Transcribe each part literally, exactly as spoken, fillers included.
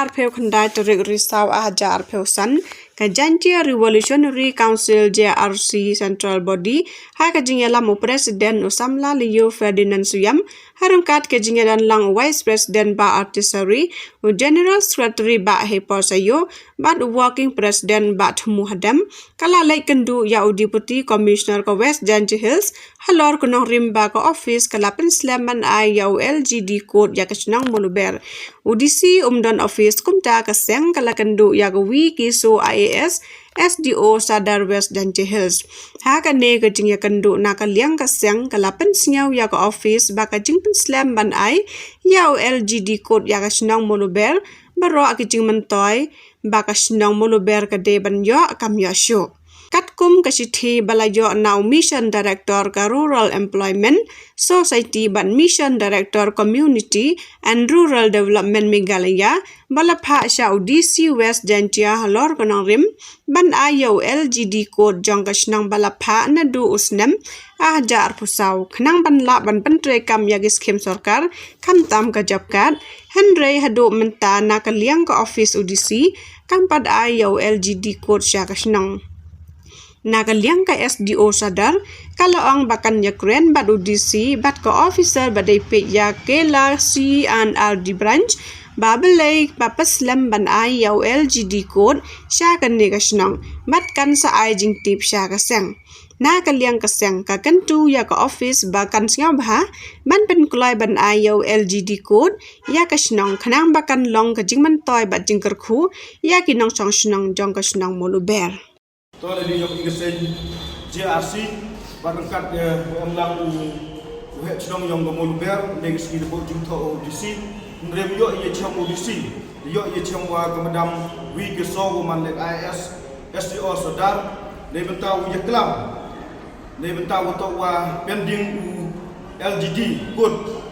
arphew khyndai tarik Risaw arhajar arphew san, ka Jaintia Revolutionary Council, J R C, Central Body, ha ka jingïalam u President u Samla Leo Ferdinand Suiam, ha ryngkat ka jingïadonlang u Vice President Bah Artisari, u General Secretary Bah Hepor Sayo, bad u Working President Bah Thmu Hadem, ka la leit kynduh ïa u Deputy Commissioner ka West Jaintia Hills, halor ka nongrim ba ka office ka la pynslem ban ai ïa u L G D code ïa ka shnong Mawluber. U D C um don office kumta ka seng ka la kynduh ïa ka V K Soh I A S, S D O Sadar West Jaintia Hills. Ha kane ka jingïakynduh na ka liang ka seng ka la pynsngew ïa ka office ba ka jingpynslem ban ai ïa u L G D code ïa ka shnong Mawluber, baroh ki jingmyntoi ba ka shnong Mawluber ka dei ban ïoh kam ïoh shuh. Katkum ka shithi ba la ïoh na u Mission Director ka Rural Employment Society bad Mission Director Community and Rural Development Meghalaya, ba la phah sha u D C West Jaintia halor ka nongrim ban ai ïa u L G D code jong ka shnong, ba la phah naduh u snem arhajar arphew saw, khnang ban lah ban pyntreikam ïa ki skim sorkar, khamtam ka job card. Hynrei haduh mynta na ka liang ka office u D C kam pat ai ïa u L G D code sha ka shnong. Na ka liang ka S D O Sadar, ka la ong ba kan ïakren bad u D C bad ka officer ba dei peit ïa ka la C and R D branch, ba balei ba pynslem ban ai ïa u L G D code sha kane ka shnong, bad kan sa ai jingtip sha ka seng. Na ka liang ka seng ka kyntu ïa ka office ba kan sngewbha ban pynkloi ban ai ïa u L G D code ïa ka shnong, khnang ba kan long ka jingmyntoi bad jingkyrkhu ïa ki nongshong shnong jong ka shnong Mawluber. To, lei ïa ka seng J R C, bad ryngkat ka, eh, em lang u, u heh shnong jong ka Mawluber, ne ka sngi da buh jingthoh u D C, hynrei ïoh ïa chem u D C, ïoh ïa chem wa ka Madam V K Soh, u man lek I A S, S D O Sadar, ne bynta u ïaklam, ne bynta u toh wa pending u L G D code.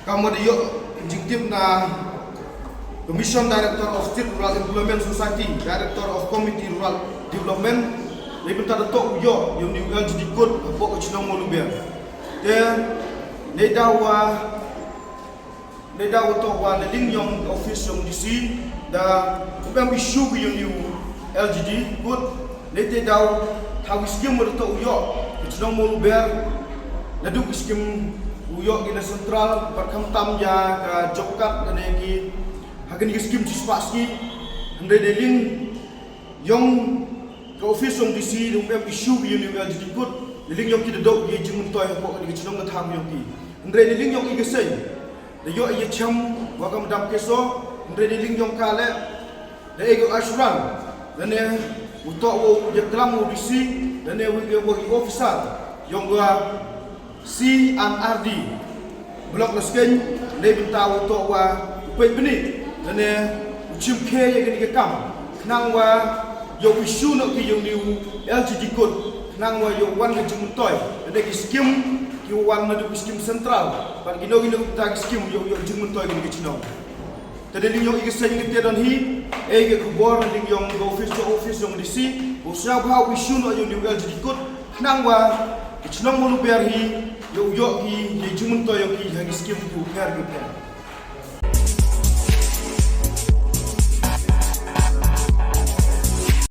Ka mut ïoh jingtip na Commission Director of State Rural Employment Society, Director of Community Rural Development, ne bynta da toh u ïoh ïa u new L G D code hapoh ka shnong Mawluber. Te ne da wa, ne da wa toh wa na liang yong office yong D C da u em issue ïa u new L G D code. Lei te daw, thaw ki skim wa da toh u ïoh ka shnong Mawluber, naduh ki skim u ïoh ki na central, bad khamtam ïa ka job card, lane ki, ha kine ki skim shispah sngi. Hynrei da liang yong ka office yong D C da um em issue ïa u new L G D code, da liang yong ki da doh ki jingmyntoi hapoh kane ka shnong, ka thaw yong ki. Hynrei da liang yong i ka seng, da ïoh ïa chem wa ka Madam Keso, hynrei da liang yong ka leh, da e ka assurance, lane u toh wa u ïaklam u D C, lane u ïa wa u officer yong ka C and R D Block Laskein, ne bynta u toh wa u peit bniah, lane u chim khie ïa kane ka kam, khnang wa ïoh issue noh ki ïa u new L G D code, khnang wa ïoh wan ka jingmyntoi, lane ki skim ki wan naduh ki skim central, bad kino kino kita ki skim ïoh, ïoh jingmyntoi kane ka shnong. Te da liang yong i ka seng, te don hi e ka khubor na liang yong ka office, ka office yong D C, u sngewbha u issue noh ïa u new L G D code, khnang wa ka shnong Mawluber hi ïoh, ïoh ki ïa jingmyntoi ïoh ki ha ki skim ki u pher ki u pher.